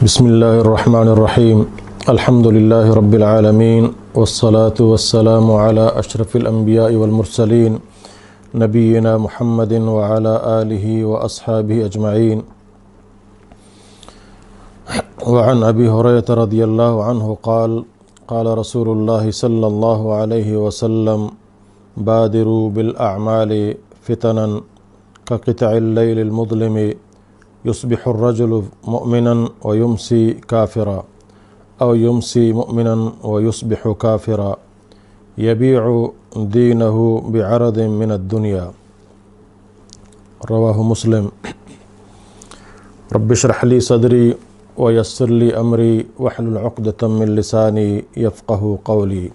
بسم الله الرحمن الرحيم. الحمد لله رب العالمين، والصلاة والسلام على أشرف الأنبياء والمرسلين، نبينا محمد وعلى آله وأصحابه أجمعين. وعن أبي هريرة رضي الله عنه قال: قال رسول الله صلى الله عليه وسلم: بادروا بالأعمال فتنا كقطع الليل المظلم، يصبح الرجل مؤمنا ويمسي كافرا، أو يمسي مؤمنا ويصبح كافرا، يبيع دينه بعرض من الدنيا. رواه مسلم. رب اشرح لي صدري ويسر لي أمري واحلل عقدة من لساني يفقهوا قولي.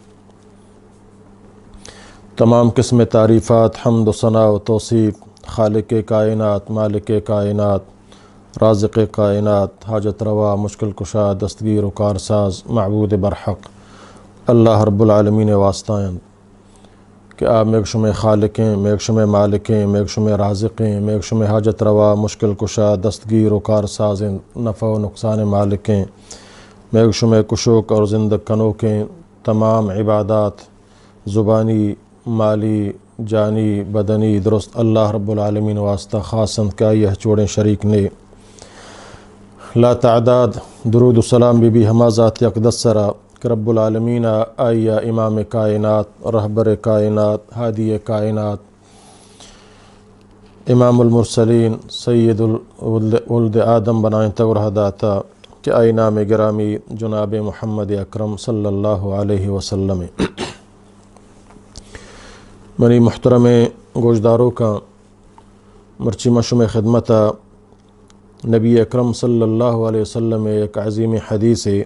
تمام قسم تعریفات، حمد و ثنا و توصیف خالق کائنات، مالک کائنات، رازق کائنات، حاجت روا، مشکل کشا، دستگیر و کارساز، معبود برحق اللہ رب العالمین واسطہ انت کہ آ میگ شمئے خالقیں، میگ شمئے مالکیں، میگ شمئے رازقیں، میگ شمئے حاجت روا، مشکل کشا، دستگیر و کارسازیں، نفع و نقصان مالکیں، میگ شمئے کشوک اور زندگ کنوکیں، تمام عبادات، زبانی، مالی، جانی، بدنی، درست اللہ رب العالمین واسطہ خاص انت کہ آئی ء ہچ وڑیں شریک نے۔ لا تعداد درود و سلام بی بی ہما ذات اقدس سرا کہ رب العالمین ء آئی ء امام کائنات، رہبر کائنات، ہادی کائنات، امام المرسلین، سید الولد، ولد آدم بنائینتگ و رہ داتا کہ آئی نام گرامی جناب محمد اکرم صلی اللہ علیہ وسلم۔ منی محترمیں گوشداروکاں، مرچی ما شمئے خدمت ء نبی اکرم صلی اللہ علیہ وسلم ء یک عظیمیں حدیثے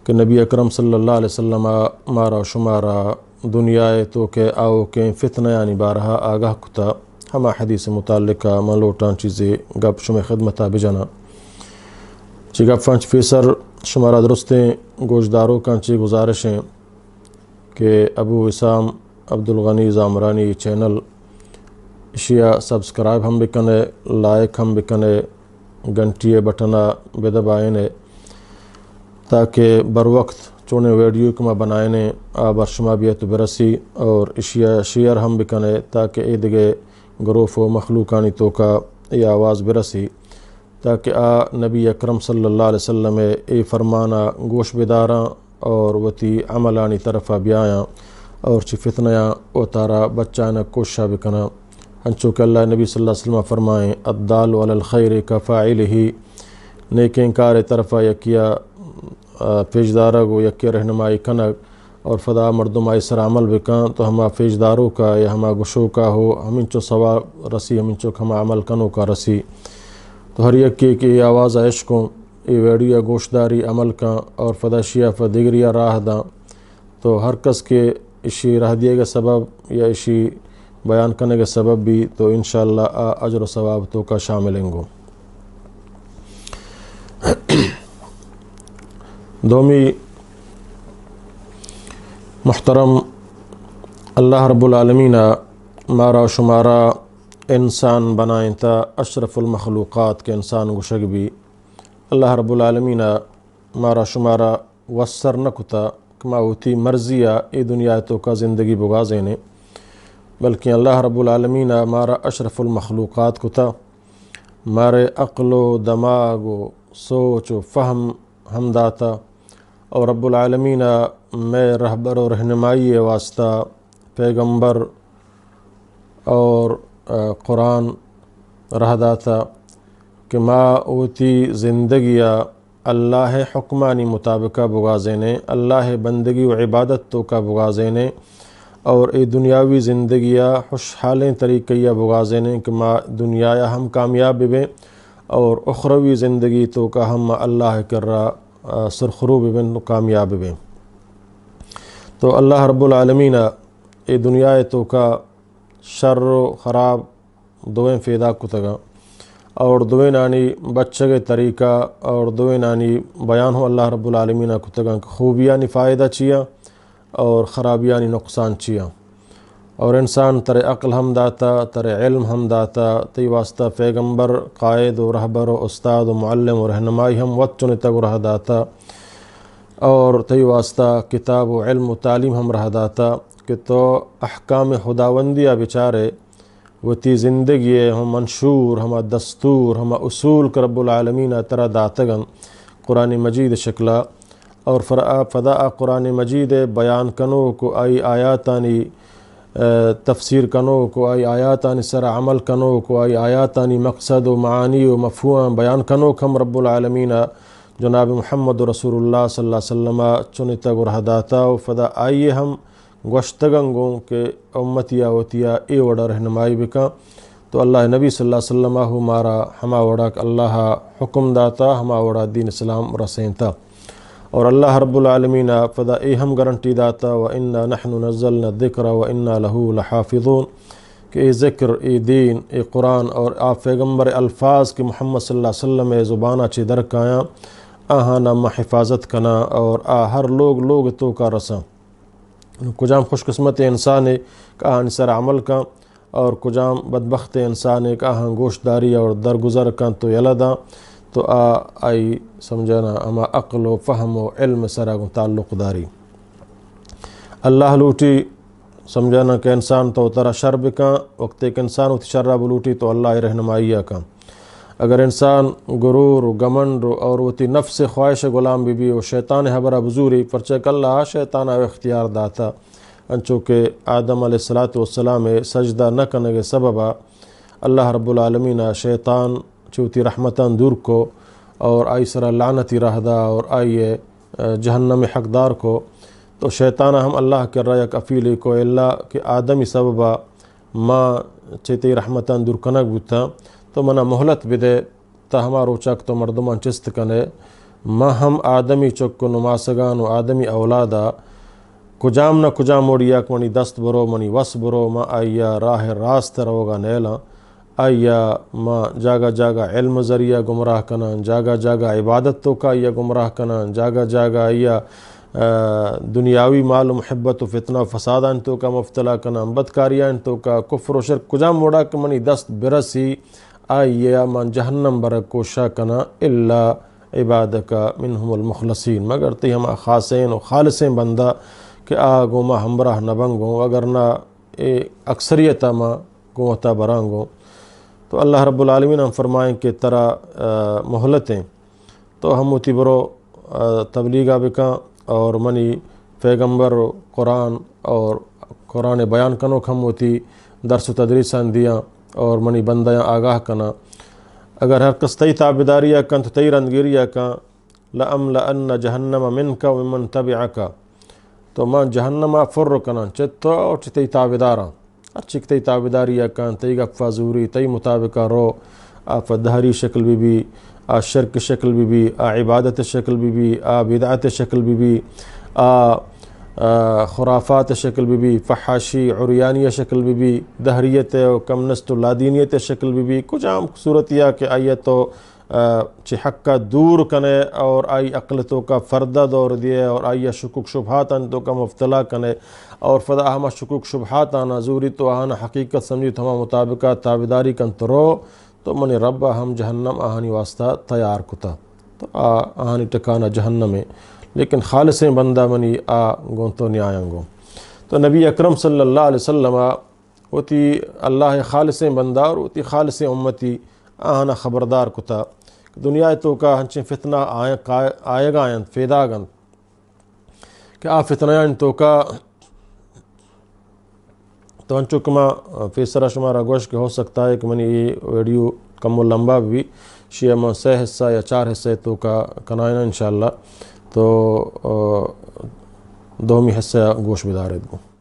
کہ نبی اکرم صلی اللہ علیہ وسلم ء مارا شمارا دنیا ء توک ء آؤکیں فتنہانی بارہ ء آگاہ کتا، ہما حدیث متعلق ء من لوٹاں چیزے گپ شمئے خدمت ء بجناں۔ چہ گپاں چہ پیسر شمارا درستیں گوشداروکاں چہ گزارش ایں کہ ابو وسام عبدالغنی زامرانی چینل، اشیا سبسکرائب ہم بکنے، لائک ہم بکنے، گھنٹی بٹنا بدبائنے، تاکہ بر وقت چونیں ویڈیو کہ ما بنائنے آ بر شما بیت و برسی، اور اشیا شیئر ہم بکنے تاکہ اے دگہ گروپ و مخلوقانی توکا اے آواز برسی۔ تاکہ آ نبی اکرم صلی اللہ علیہ وسلم ء اے فرمانا گوش بداراں اور وتی عملانی طرفا بیایاں اور چہ فتنیاں وتارا بچائینگ کوششا بکناں۔ انچو کہ اللہ نبی صلی اللہ علیہ وسلم فرمائیں، الدال علی الخیر کفاعلہ، نیکیں کار طرفا یکیا، آ، پیشدارگ و یکیا رہنمائی کنگ، اور پدا مردم آئی سرا عمل بکن تو ہما پیشداروکا یا ہما گشوکا ہو ہمینچو ثواب رسی، ہمینچو کہ ہما عمل کنوکا رسی۔ تو ہر یکے کہ اے آوازا اشکن، اے ویڈیویا گوشداری، عمل کن اور پدا اشیا پہ دگریا راہ داں، تو ہر کس کہ اشی راہ دیگا سبب یا اشی بیان کنگا سبب بی تو انشاءاللہ آ اجر و ثواب توکا شامل انگو۔ دومی، محترم، اللہ رب العالمین ء مارا و شمارا انسان بنائینتا، اشرف المخلوقات کہ انسان گوشگ بی۔ اللہ رب العالمین ء مارا شمارا وسر نہ کتا کہ ما وتی مرضی ء اے دنیا ء توکا زندگی بگوازینیں، بلکیں اللہ رب العالمین ء مارا اشرف المخلوقات کتا، مارے عقل و دماغ و سوچ و فہم ہم داتا، اور رب العالمین ء مئے رہبر و رہنمائی ء واسطہ پیغمبر اور، آ، قرآن راہ داتا کہ ما وتی زندگی ء اللہ ء حکمانی مطابق ء بگوازینیں، اللہ ء بندگی و عبادت توکا بگوازینیں اور اے دنیاوی زندگی ء خوشحالیں طریقے ء بگوازینیں کہ ما دنیا ء ہم کامیاب ببیں اور اخروی زندگی توکا ہم ما اللہ ء کرا، آ، سرخرو ببیں و کامیاب ببیں۔ تو اللہ رب العالمین ء اے دنیا ء توکا شر و خراب دوئیں پیدا کتگاں اور دوئینانی بچگ ء طریقہ اور دوئینانی بیان ہوں اللہ رب العالمین ء کتگاں کہ خوبیانی فائدہ چیا اور خرابیانی نقصان چیا۔ اور انسان ترے عقل ہم داتا، ترے علم ہم داتا، تئی واسطہ پیغمبر، قائد و رہبر و استاد و معلم و رہنمائی ہم وت چنتگ و راہ داتا، اور تئی واسطہ کتاب و علم و تعلیم ہم راہ داتا کہ تو احکام خداوندی ء بچارے، وتی زندگی ء ہم منشور، ہما دستور، ہما اصول کہ رب العالمین ء ترا داتگ انت قرآن مجید ء شکل ء، اور فر-، آ، پدا آ قرآن مجید ء بیان کنوک و آئی آیاتانی، آ، تفسیر کنوک و آئی آیاتانی سر ء عمل کنوک و آئی آیاتانی مقصد و معانی و مفہوم بیان کنوک ہم رب العالمین ء جناب محمد رسول اللہ صلی اللہ علیہ وسلم ء چنتگ و راہ داتا و پدا آئی ء ہم گوشتگاں گوں کہ امتی ء وتی ء اے وڑ ء رہنمائی بکن۔ تو اللہ ء نبی صلی اللہ علیہ وسلم ء ہو مارا ہما وڑ ء کہ اللہ ء حکم داتا، ہما وڑ ء دین اسلام رسینتا۔ اور اللہ رب العالمین ء پدا اے ہم گارنٹی داتا، وَإِنَّا نَحْنُ نَزَّلْنَا الذِّكْرَ وَإِنَّا لَهُ لَحَافِظُونَ، کہ اے ذکر، اے دین، اے قرآن اور آ پیغمبر الفاظ کہ محمد صلی اللہ علیہ وسلم ء زبان ء چہ در کایاں، آہانا ما حفاظت کناں اور آ ہر لوگ لوگ توکا رساں۔ کجام خوش قسمت انسانے کہ آہانی سر عمل کن، اور کجام بدبخت انسانے کہ آہاں گوش داری اور درگزر کن تو یلہ داں، تو آ آئی سمجھانا ہما عقل و فہم و علم سرا گوں تعلق داری۔ اللہ لوٹی سمجھانا کہ انسان تو ترا شر بکن، وقت ایک انسان وتی شر بلوٹی تو اللہ رہنمائی کن۔ اگر انسان غرور و گمنڈ و اور وتی نفس خواہش غلام بی بی و شیطان حبرہ بزوری، پرچہ کہ اللہ شیطان ء اختیار داتا، انچو کہ آدم علیہ الصلوۃ والسلام ء سجدہ نہ کنگ ء سبب ء اللہ رب العالمین ء شیطان چہ وتی رحمتاں دور کو اور آئی سرا لعنتی راہ دا اور آئی ء جہنم ء حقدار کو۔ تو شیطان ء ہم اللہ کرا یک اپیلے کو، اللہ کہ آدمی سبب ء ما چہ تئی رحمتاں دور کنگ بوتاں، تو منا مہلت بدے، تا ہما روچا کہ تو مردماں چست کنے، ما ہم آدمی چک و نماسگان و آدمی اولادا کجام نہ کجام وڑیا کہ منی دست برو، منی وس برو، ما آئیا راہ راست روگا نیلاں۔ آئیا ما جاگہ جاگہ علم ذریعہ گمراہ کناں، جاگہ جاگہ عبادت توکا آئیا گمراہ کناں، جاگہ جاگہ آئیا، آ، دنیاوی مال و محبت و فتنہ و فسادانی توکا مبتلا کناں، بدکاریانی توکا، کفر و شرک، کجام وڑا کہ منی دست برسی، آئیا من جہنم برگ کوشا کناں، الا عبادک منہم المخلصین، مگر تئی ہما خاصین و خالصین بندہ کہ آ گوں ما ہمراہ نہ بنگوں، اگر نہ اے اکثریت ء ما گوں وتا براں گوں۔ تو اللہ رب العالمین ہم فرمائیں کہ ترا، آ، مہلتیں، تو ہم وتی برو، آ، تبلیغ ء بکن اور منی پیغمبر و قرآن اور قرآن بیان کنوک ہم وتی درس و تدریسان دیاں اور منی بندیاں آگاہ کناں۔ اگر ہر کس تئی تابعداری ء کنت، تئی رندگیری ء کن، لأملأن جہنم منک وممن تبعک، تو من جہنم ء پر کناں چہ تو اور چہ تئی تابعداراں۔ ہرچی کہ تئی تابعداری ء کن، تئی گپ ء زوری، تئی مطابق ء رو، آ پہ دہری شکل بہ بی، آ شرک شکل بہ بی، آ عبادت شکل بہ بی، آ بدعت شکل بہ بی، آ، آ، خرافات شکل بہ بی، فحاشی، عریانی شکل بہ بی، دہریت و کمنسٹ و لادینیت شکل بہ بی، کجام صورت یا کہ آئی ء تو آ، چہ حق ء دور کنے اور آئی عقل توکا پردہ دور دیے اور آئی ء شکوک شبہاتانی توکا مبتلا کنے اور پدا ہما شکوک شبہاتانا زوری تو آہانا حقیقت سمجھی تو ہما مطابقا تابعداری کنت رو، تو منی رب ء ہم جہنم آہانی واسطہ تیار کتا۔ تو آ، آہانی ٹکانہ جہنم ء۔ لیکن خالصیں بندہ منی آ گوں تو نیایاں گوں۔ تو نبی اکرم صلی اللہ علیہ وسلم ء وتی اللہ ء خالصیں بندہ اور وتی خالصیں امتی آہانا خبردار کتا کہ دنیا ء توکا ہنچیں فتنہ آیگ، آیگا انت، پیداگ انت کہ آ فتنہ آنی توکا تو انچو کہ ما پیسرا شمارا گوش کہ ہو سکتا ہے کہ منی یہ ویڈیو کم و لمبا بھی، شیئے من سے حصہ یا چار حصہ توکا کنائنا انشاءاللہ۔ تو، آ، دومی حصہ گوش بدارت گوں۔